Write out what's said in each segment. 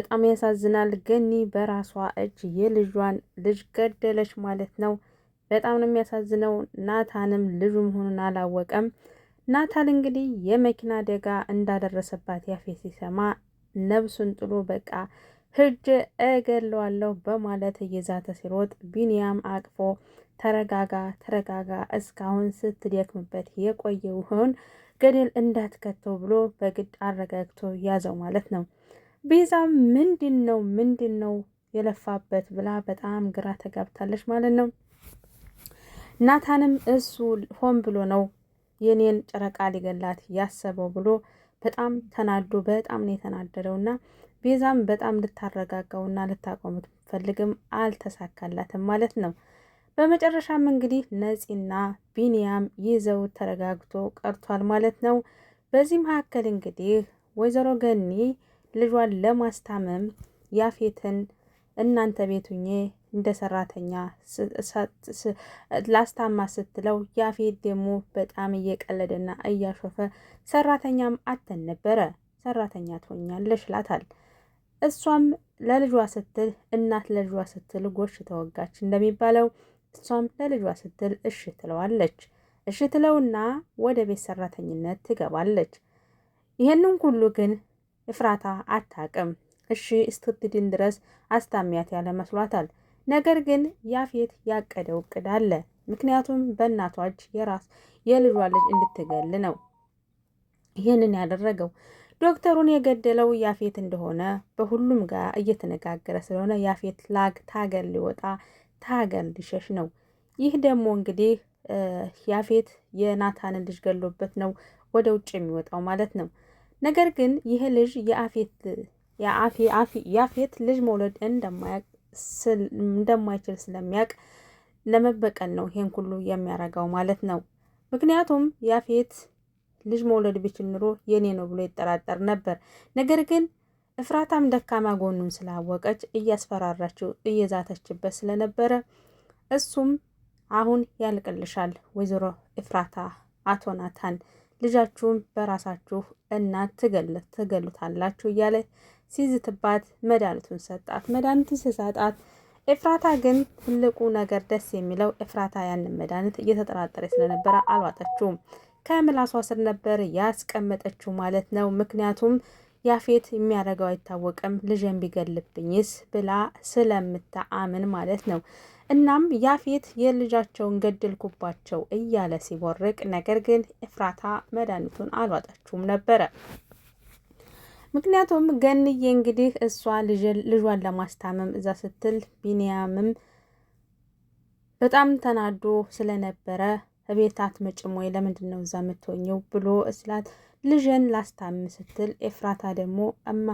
በጣም ያሳዝናል። ገኒ በራሷ እጅ የልጇን ልጅ ገደለች ማለት ነው። በጣም ነው የሚያሳዝነው። ናታንም ልጁ መሆኑን አላወቀም። ናታን እንግዲህ የመኪና አደጋ እንዳደረሰባት ያፌት ሲሰማ ነብሱን ጥሎ በቃ ሂጄ እገለዋለሁ በማለት እየዛተ ሲሮጥ ቢንያም አቅፎ ተረጋጋ፣ ተረጋጋ እስካሁን ስትደክምበት የቆየውን ገደል እንዳትከተው ብሎ በግድ አረጋግቶ ያዘው ማለት ነው። ቤዛ ምንድን ነው የለፋበት ብላ በጣም ግራ ተጋብታለች ማለት ነው። ናታንም እሱ ሆን ብሎ ነው የኔን ጨረቃ ሊገላት ያሰበው ብሎ በጣም ተናዶ በጣም ነው የተናደደው እና ቤዛም በጣም ልታረጋጋውና ልታቆሙት ፈልግም አልተሳካላትም ማለት ነው። በመጨረሻም እንግዲህ ነፂና ቢንያም ይዘው ተረጋግቶ ቀርቷል ማለት ነው። በዚህ መካከል እንግዲህ ወይዘሮ ገኒ ልጇን ለማስታመም ያፌትን እናንተ ቤቱኜ እንደ ሰራተኛ ላስታማ ስትለው ያፌት ደግሞ በጣም እየቀለደና እያሾፈ ሰራተኛም አተን ነበረ ሰራተኛ ትሆኛለሽ ይላታል። እሷም ለልጇ ስትል እናት ለልጇ ስትል ጎሽ ተወጋች እንደሚባለው እሷም ለልጇ ስትል እሽ ትለዋለች። እሽ ትለውና ወደ ቤት ሰራተኝነት ትገባለች። ይህንን ሁሉ ግን እፍራታ አታቅም። እሺ እስክትድን ድረስ አስታሚያት ያለ መስሏታል። ነገር ግን ያፌት ያቀደው እቅድ አለ። ምክንያቱም በእናቷ እጅ የራስ የልጇ ልጅ እንድትገል ነው ይህንን ያደረገው። ዶክተሩን የገደለው ያፌት እንደሆነ በሁሉም ጋር እየተነጋገረ ስለሆነ ያፌት ላግ ታገር ሊወጣ ታገር ሊሸሽ ነው። ይህ ደግሞ እንግዲህ ያፌት የናታንን ልጅ ገሎበት ነው ወደ ውጭ የሚወጣው ማለት ነው። ነገር ግን ይህ ልጅ ያፌት ልጅ መውለድ እንደማይችል ስለሚያውቅ ለመበቀል ነው ይሄን ሁሉ የሚያረጋው ማለት ነው። ምክንያቱም ያፌት ልጅ መውለድ ቢችል ኑሮ የኔ ነው ብሎ ይጠራጠር ነበር። ነገር ግን እፍራታም ደካማ ጎኑን ስላወቀች እያስፈራራችው እየዛተችበት ስለነበረ እሱም አሁን ያልቅልሻል ወይዘሮ እፍራታ አቶ ናታን ልጃችሁን በራሳችሁ እናት ትገሉታላችሁ እያለ ሲዝትባት መድኃኒቱን ሰጣት። መድኃኒቱን ሲሰጣት ኤፍራታ ግን ትልቁ ነገር ደስ የሚለው ኤፍራታ ያንን መድኃኒት እየተጠራጠረ ስለነበረ አልዋጠችውም። ከምላሷ ስር ነበር ያስቀመጠችው ማለት ነው። ምክንያቱም ያፌት የሚያደርገው አይታወቅም፣ ልጄን ቢገልብኝስ ብላ ስለምታአምን ማለት ነው። እናም ያፌት የልጃቸውን ገደልኩባቸው እያለ ሲቦርቅ፣ ነገር ግን ኤፍራታ መድኃኒቱን አልዋጠችውም ነበረ። ምክንያቱም ገንዬ እንግዲህ እሷ ልጇን ለማስታመም እዛ ስትል ቢንያምም በጣም ተናዶ ስለነበረ እቤት አትመጭም ወይ ለምንድን ነው እዛ የምትሆኘው ብሎ እስላት ልጅን ላስታምም ስትል ኤፍራታ ደግሞ እማ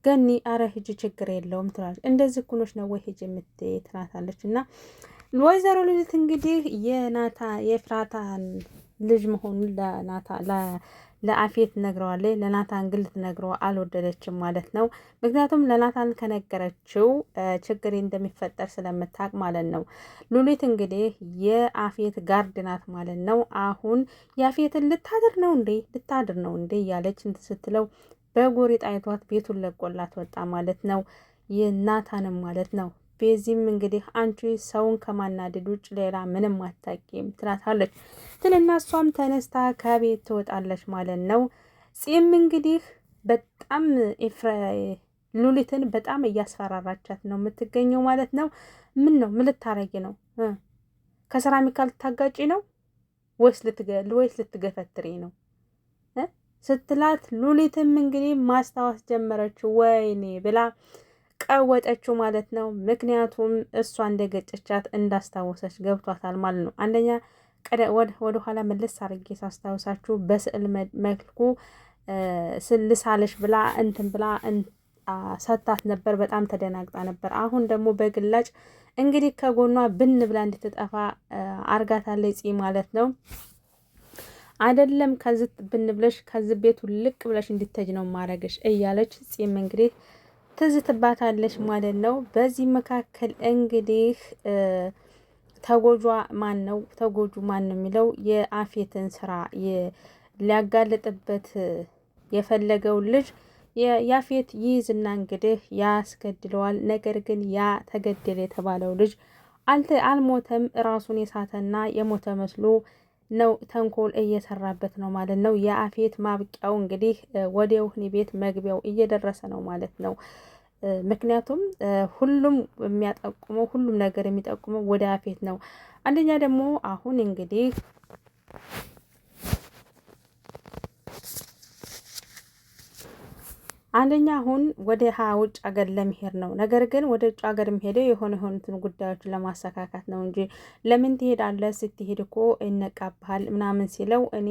ገኒ አረ ሂጂ ችግር የለውም ትላለች። እንደዚህ ኩኖች ነው ወይ ሂጂ የምትይ ትላታለች። እና ወይዘሮ ሉሊት እንግዲህ የናታ የኤፍራታን ልጅ መሆኑን ለናታ ለአፌት ነግረዋለች። ለናታን ግን ልትነግረው አልወደደችም ማለት ነው። ምክንያቱም ለናታን ከነገረችው ችግር እንደሚፈጠር ስለምታውቅ ማለት ነው። ሉሊት እንግዲህ የአፌት guard ናት ማለት ነው። አሁን የአፌትን ልታድር ነው እንዴ ልታድር ነው እንዴ እያለች እንትን ስትለው በጎሪጥ አይቷት ቤቱን ለቆላት ወጣ ማለት ነው። የናታንም ማለት ነው። ቤዚም እንግዲህ አንቺ ሰውን ከማናደድ ውጭ ሌላ ምንም አታውቂም ትላታለች። ትልና እሷም ተነስታ ከቤት ትወጣለች ማለት ነው። ጺም እንግዲህ በጣም ሉሊትን በጣም እያስፈራራቻት ነው የምትገኘው ማለት ነው። ምን ነው ምን ልታረጊ ነው? ከሰራሚካ ልታጋጪ ነው ወይስ ልትገፈትሪ ነው ስትላት ሉሊትም እንግዲህ ማስታወስ ጀመረች። ወይኔ ብላ ቀወጠችው ማለት ነው። ምክንያቱም እሷ እንደገጨቻት እንዳስታወሰች ገብቷታል ማለት ነው። አንደኛ ወደ ኋላ መለስ አድርጌ ሳስታውሳችሁ በስዕል መልኩ ስልሳለሽ ብላ እንትን ብላ ሰታት ነበር። በጣም ተደናግጣ ነበር። አሁን ደግሞ በግላጭ እንግዲህ ከጎኗ ብን ብላ እንድትጠፋ አርጋታለች ፂ ማለት ነው። አይደለም ከዚህ ብን ብለሽ ከዚህ ቤቱ ልቅ ብለሽ እንድትሄጂ ነው ማረግሽ እያለች ፂም እንግዲህ ትዝትባታለች ማለት ነው። በዚህ መካከል እንግዲህ ተጎጇ ማን ነው ተጎጁ ማን ነው የሚለው የአፌትን ስራ ሊያጋልጥበት የፈለገው ልጅ ያፌት ይይዝና እንግዲህ ያስገድለዋል። ነገር ግን ያ ተገደለ የተባለው ልጅ አልሞተም። ራሱን የሳተና የሞተ መስሎ ነው ተንኮል እየሰራበት ነው ማለት ነው። የአፌት ማብቂያው እንግዲህ ወደ ወህኒ ቤት መግቢያው እየደረሰ ነው ማለት ነው። ምክንያቱም ሁሉም የሚያጠቁመው ሁሉም ነገር የሚጠቁመው ወደ አፌት ነው። አንደኛ ደግሞ አሁን እንግዲህ አንደኛ አሁን ወደ ውጭ ሀገር ለመሄድ ነው። ነገር ግን ወደ ውጭ ሀገር የሚሄደው የሆነ የሆኑትን ጉዳዮችን ለማሰካካት ነው እንጂ ለምን ትሄዳለህ? ስትሄድ እኮ ይነቃብሃል ምናምን ሲለው እኔ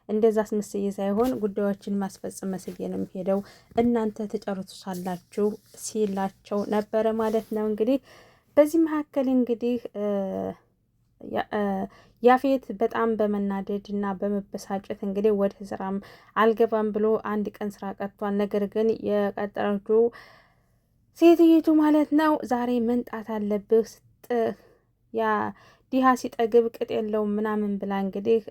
እንደዛ አስመስዬ ሳይሆን ጉዳዮችን ማስፈጸም መስዬ ነው የሚሄደው፣ እናንተ ትጨርሱሳላችሁ ሲላቸው ነበረ ማለት ነው። እንግዲህ በዚህ መካከል እንግዲህ ያፌት በጣም በመናደድ እና በመበሳጨት እንግዲህ ወደ ስራም አልገባም ብሎ አንድ ቀን ስራ ቀጥቷል። ነገር ግን የቀጠረችው ሴትይቱ ማለት ነው ዛሬ መንጣት አለብህ ያ ዲሃ ሲጠግብ ቅጥ የለውም ምናምን ብላ እንግዲህ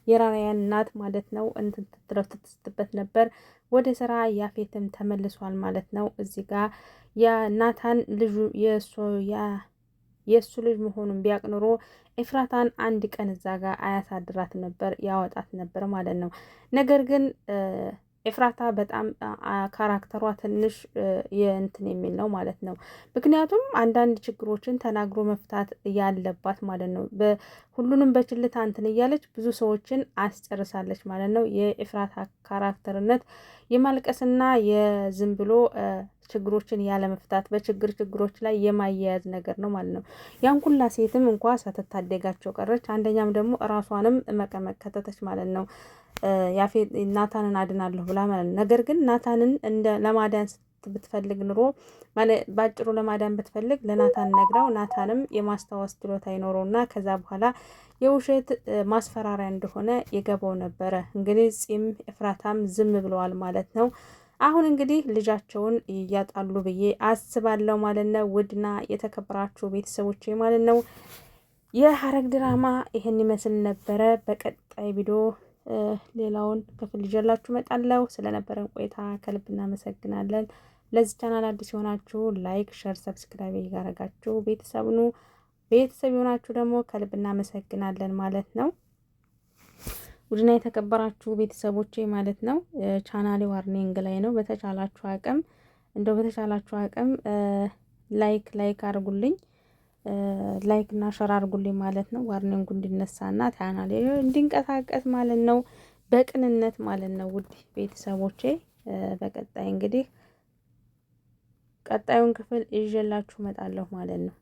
የራያን እናት ማለት ነው እንትን ትትለው ትትስትበት ነበር። ወደ ስራ ያፌትም ተመልሷል ማለት ነው። እዚህ ጋር የናታን ልጁ የእሱ የእሱ ልጅ መሆኑን ቢያቅ ኑሮ ኤፍራታን አንድ ቀን እዛ ጋር አያሳድራት ነበር፣ ያወጣት ነበር ማለት ነው። ነገር ግን ኤፍራታ በጣም character ሯ ትንሽ የእንትን የሚል ነው ማለት ነው። ምክንያቱም አንዳንድ ችግሮችን ተናግሮ መፍታት ያለባት ማለት ነው። ሁሉንም በችልታ እንትን እያለች ብዙ ሰዎችን አስጨርሳለች ማለት ነው። የኤፍራታ character ነት የማልቀስና የዝም ብሎ ችግሮችን ያለመፍታት በችግር ችግሮች ላይ የማያያዝ ነገር ነው ማለት ነው። ያን ኩላ ሴትም እንኳ ሳትታደጋቸው ቀረች። አንደኛም ደግሞ እራሷንም መቀመቅ ከተተች ማለት ነው። ያፌት ናታንን አድናለሁ ብላ ማለት ነው። ነገር ግን ናታንን እንደ ለማዳን ብትፈልግ ኑሮ በአጭሩ ለማዳን ብትፈልግ ለናታን ነግራው ናታንም የማስታወስ ችሎታ ይኖረውና ከዛ በኋላ የውሸት ማስፈራሪያ እንደሆነ የገባው ነበረ። እንግዲህ ጺም ኤፍራታም ዝም ብለዋል ማለት ነው። አሁን እንግዲህ ልጃቸውን እያጣሉ ብዬ አስባለሁ ማለት ነው። ውድና የተከበራችሁ ቤተሰቦቼ ማለት ነው የሀረግ ድራማ ይህን ይመስል ነበረ። በቀጣይ ቪዲዮ ሌላውን ክፍል ይዤላችሁ እመጣለሁ። ስለነበረን ቆይታ ከልብ እናመሰግናለን። ለዚህ ቻናል አዲስ የሆናችሁ like፣ share፣ subscribe እያደረጋችሁ ቤተሰብ ኑ። ቤተሰብ የሆናችሁ ደግሞ ከልብ እናመሰግናለን ማለት ነው። ውድና የተከበራችሁ ቤተሰቦቼ ማለት ነው ቻናሌ warning ላይ ነው። በተቻላችሁ አቅም እንደው በተቻላችሁ አቅም like like አድርጉልኝ like እና share አድርጉልኝ ማለት ነው። warning ኡ እንዲነሳና ቻናሌ እንዲንቀሳቀስ ማለት ነው። በቅንነት ማለት ነው። ውድ ቤተሰቦቼ በቀጣይ እንግዲህ ቀጣዩን ክፍል ይዤላችሁ እመጣለሁ ማለት ነው።